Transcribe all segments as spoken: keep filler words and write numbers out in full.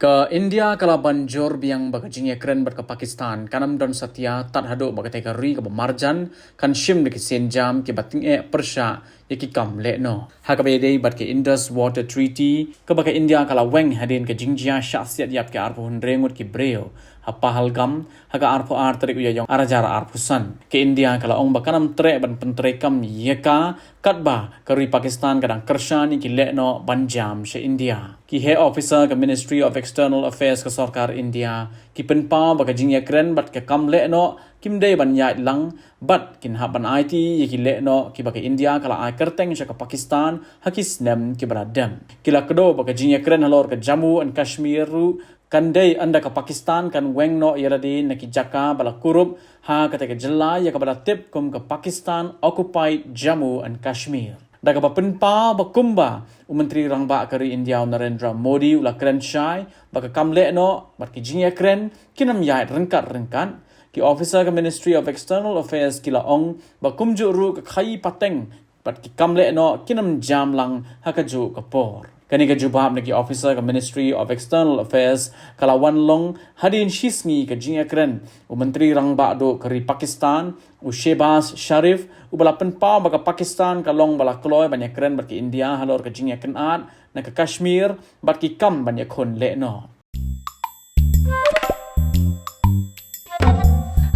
Ka India ka la ban jur biang ba ka jingïakren bad ka Pakistan kan ym don satia tad haduh ba katei ka ri kaba marjan kan shim da ki sienjam kiba tyngeh pyrshah ïa ki kam lehnoh. Ha kaba ïadei bad ka Indus Water Treaty, kaba ka India ka la weng hadien ka jingjia shah siat ïap ki arphew hynriew ngut ki briew ha Pahalgam ha ka arphew ar tarik u Ïaïong ar hajar arphew san, ka India ka la ong ba kan ym treh ban pyntreikam ïa ka katba ka ri Pakistan ka dang kyrshan ïa ki lehnoh ban jam sha India. Ki heh officer ka Ministry of External Affairs ka sorkar India ki pynpaw ba ka jingïakren bad ka kam lehnoh kim dei ban ïaid lang bad kin hap ban aiti ïa ki lehnoh kiba ka India ka la ai kyrteng sha ka Pakistan ha ki snem kiba la dep. Ki la kdew ba ka jingïakren halor ka Jammu and Kashmir ruh kan dei ynda ka Pakistan kan weng noh ïa lade na ki jaka ba la kurup ha katei ka jylla ïa kaba la tip kum ka Pakistan occupied Jammu and Kashmir. Da kaba pynpaw ba kumba u Myntri Rangbah ka ri India u Narendra Modi u la kren shai ba ka kam lehnoh bad ki jingïakren kin ym ïaid ryngkat ryngkat, ki officer ka Ministry of External Affairs ki la ong ba kumjuh ruh ka khaii pateng bad ki kam lehnoh kin ym jam lang ha kajuh ka por. Kane ka jubab na ki officer ka Ministry of External Affairs ka la wan long hadien shisngi ka jingïakren u Myntri Rangbah duh ka ri Pakistan, u Shehbaz Sharif, uba la pynpaw ba ka Pakistan ka long ba la kloi ban ïakren bad ka India halor ka jingïakynad na ka Kashmir bad ki kam ban ïakhun lehnoh.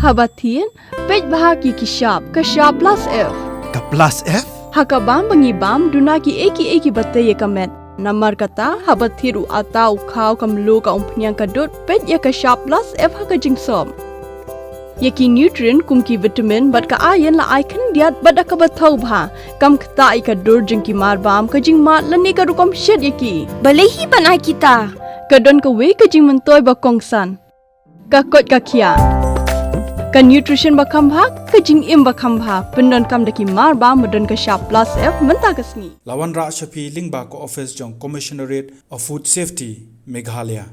Haba thied, peit bha ki ki shap, ka shap plus F. Ka plus F? Ha ka bam ba ngi bam, duna ki ei ki ei kiba tei ïa ka met. Namar kata, haba thied u atta, u khaw, ka mluh, ka umphniang, ka dud, peit ïa ka shap plus F ha ka jingsop. Ïa ki nutrient kum ki vitamin bad ka iron la ai khyndiat bad da kaba thaw bha. Kam ktah ïa ka dur jong ki mar bam, ka jingmad lane ka rukom shet ïa ki. Balei hi ban ai kita? Ka don kawei ka jingmyntoi ba kongsan. Ka koit ka khiah. Ka nutrition ba kham bha, ka jingim ba kham bha. Pyndonkam da ki mar bam ba don ka shap plus F mynta ka sngi. La wanrah sha phi lyngba ka office jong Commissionerate of Food Safety, Meghalaya.